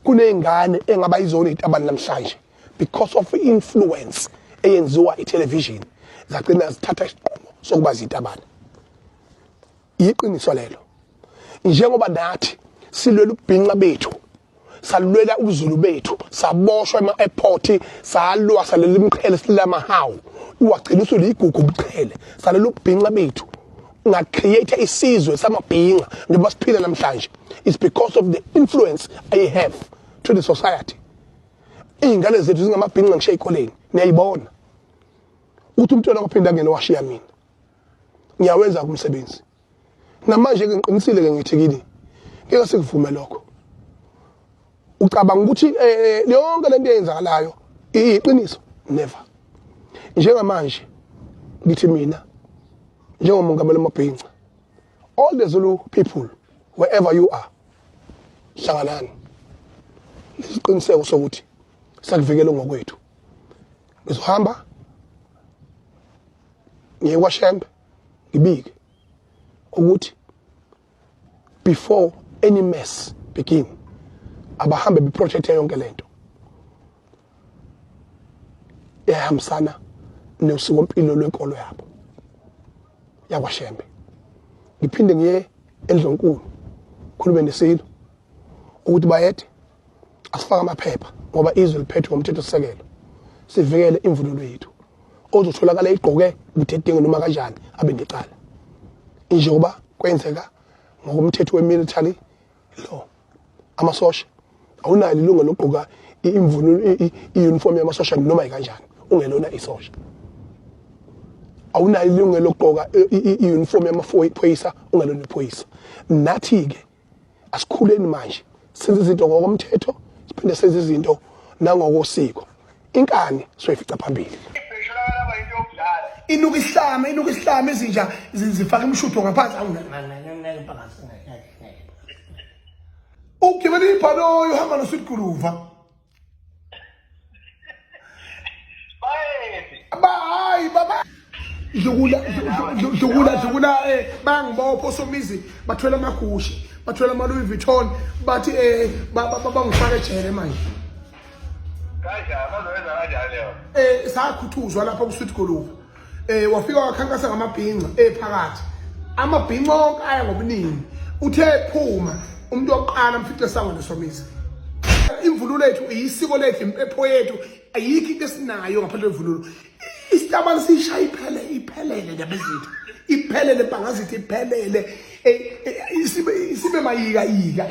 Kuney'ngane engaba yizona iy'tabane namhlanje because of influence eyenziwa i-television, zagcina zithatha isinqumo sokuba zitabane. Iqiniso lelo. Njengoba nathi silwela ubhinqa bethu, salwela ubuZulu bethu, saboshwa ema-airport, salwa, salela imiqhele, silela amahawu, wagcina usuliyigugu ubuqhele, salela ubhinqa bethu, nga-create isizwe samabhinqa njengoba siphila namhlanje. It's because of the influence I have to the society. Iy'ngane zethu zingamabhinqa ngisho ey'koleni, niyayibona ukuthi umntwana kwaphinda angene washiya mina. Ngiyawenza umsebenzi namanje ke, ngiqinisile ke, ngithi kini ngeke sikuvume lokho. Ucabanga ukuthi yonke lento eyenzakalayo iyiqiniso? Never. Njengamanje ngithi mina njengomongameli wamabhinca, all the Zulu people, wherever you are, hlanganani nesiqiniseko sokuthi sakuvikela ngokwethu. Ngizohamba ngiye kwaShembe, ngibike ukuthi before any mess begin, abahambe beprotecte yonke lento ehambisana nosikompilo lwenkolo yabo yakwaShembe. Ngiphinde ngiye endlonkulu, khulume nesilo ukuthi bayethe, asifake amaphepha ngoba izwe liphethwe ngomthetho sisekelo, sivikele imvunulo yethu. Ozotholakala igqoke budedengu noma kanjani abe necala, njengoba kwenzeka ngokomthetho we-military law. Amasosha awunalo ilungelo lokugqoka imvunulo, i-uniform yamasosha noma yikanjani ungelona isosha. Awunalo ilungelo lokugqoka i-uniform yamaphoyisa ungelona iphoyisa. Nathi-ke asikhuleni manje, senze izinto ngokomthetho, siphinde senze izinto nangokosiko. Inkani soyifica phambili. Inuka isihlama, inuka isihlama, izinja zifaka imishutho ngaphansi. Ugibela ibhanoyi, uhamba noSweet Guluva. Bayi baba, dlukula dlukula dlukula, bangibopha osomizi, bathwele amagushi, bathwele ama Louis Vuitton, bathi bangifaka ejele manje. Kanjani bazoyenza kanjani leyo? Sakhuthuzwa lapha ku Sweet Guluva. Wafika wakhankasa ngamabhinca ephakathi. Amabhinca onke aya ngobuningi. Uthe phuma umuntu wokuqala mfice sangwa nesomizi. Imvunulo yethu iyisiko lethu, impepho yethu, ayikho into esinayo ngaphandle kwemvunulo. Isitabane sishaya iphele, iphelele ndaba ezinto. Iphelele bhangazithi iphelele. Isibe mayika yika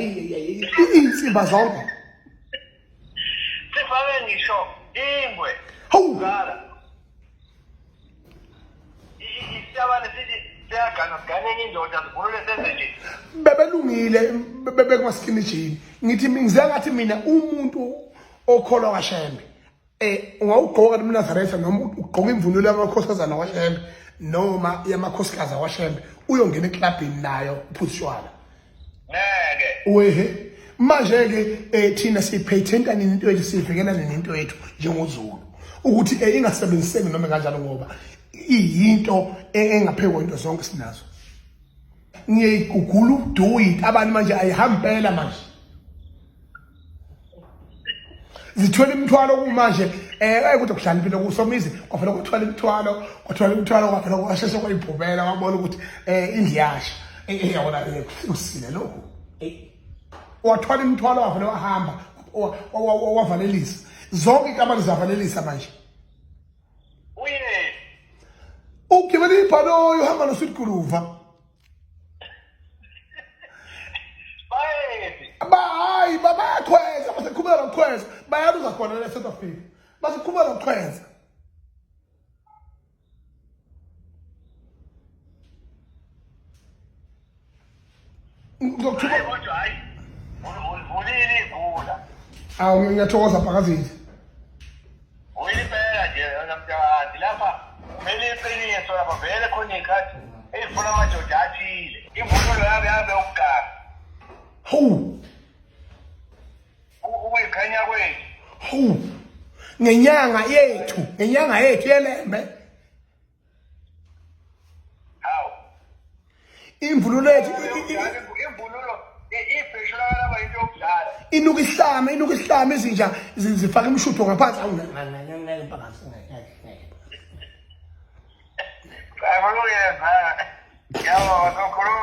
insimba zonke. Sifake ngisho ingwe. Hawu. Isitabane sithi siyagana, sigane enye indoda, sivunule senze nje. Bebelungile bebekuma-skinny jean. Ngithi ngize ngathi mina umuntu okholwa kaShembe ungawugqoka nomNazaretha noma ugqoka imvunulo yamakhosazana kwaShembe noma yamakhosikazi akwaShembe, uyongena eklabhini nayo uphuza utshwala. Ngeke. Wehe. Manje ke thina siyiphethenta nini into yethu, siyivikela nini into yethu njengoZulu ukuthi ingasebenziseki noma kanjalo, ngoba iyinto engaphekwa into zonke sinazo. Ngiyayigugula uduyi abantu manje, ayihambi manje. Zithwele imithwalo kumanje, ayikuthi kuhlala impilo kusomizi, kwavela kwathwala imithwalo, kwathwala imithwalo, kwavela kwasheshe kwayiphumela, wabona ukuthi indlu yasha. Yabona usile lokhu. Wathwala imithwalo, wavele wahamba, wavalelisa zonke ikamani, zavalelisa manje. Uye. Ugibela ibhanoyi, uhamba noSweet Guluva. Bayi bayakhweza, baseqhubeka nokukhweza, bayaluza khona la South Africa, baseqhubeka nokukhweza. Ngizokuthuka. Kodwa hayi. Ulivulile igula. Awu, ngiyathokoza Bhakazini. Uyipela nje namhlanje lapha, kumele iqiniso lapha vele khona ikhathi eyifuna amadoda athile. Imvunulo yabe yabe ukuganga. Hawu. Ukuyikhanya kwethu. Hawu. Ngenyanga yethu, ngenyanga yethu yelembe. Hawu. Imvunulo yethu imvunulo ibheshulakala into yokudlala. Inuka isihlama, inuka isihlama izinja zifaka imishutho ngaphansi. Awu ngeke mpakazi. Cha kulungile mfana. Ngiyabonga sokhuluma.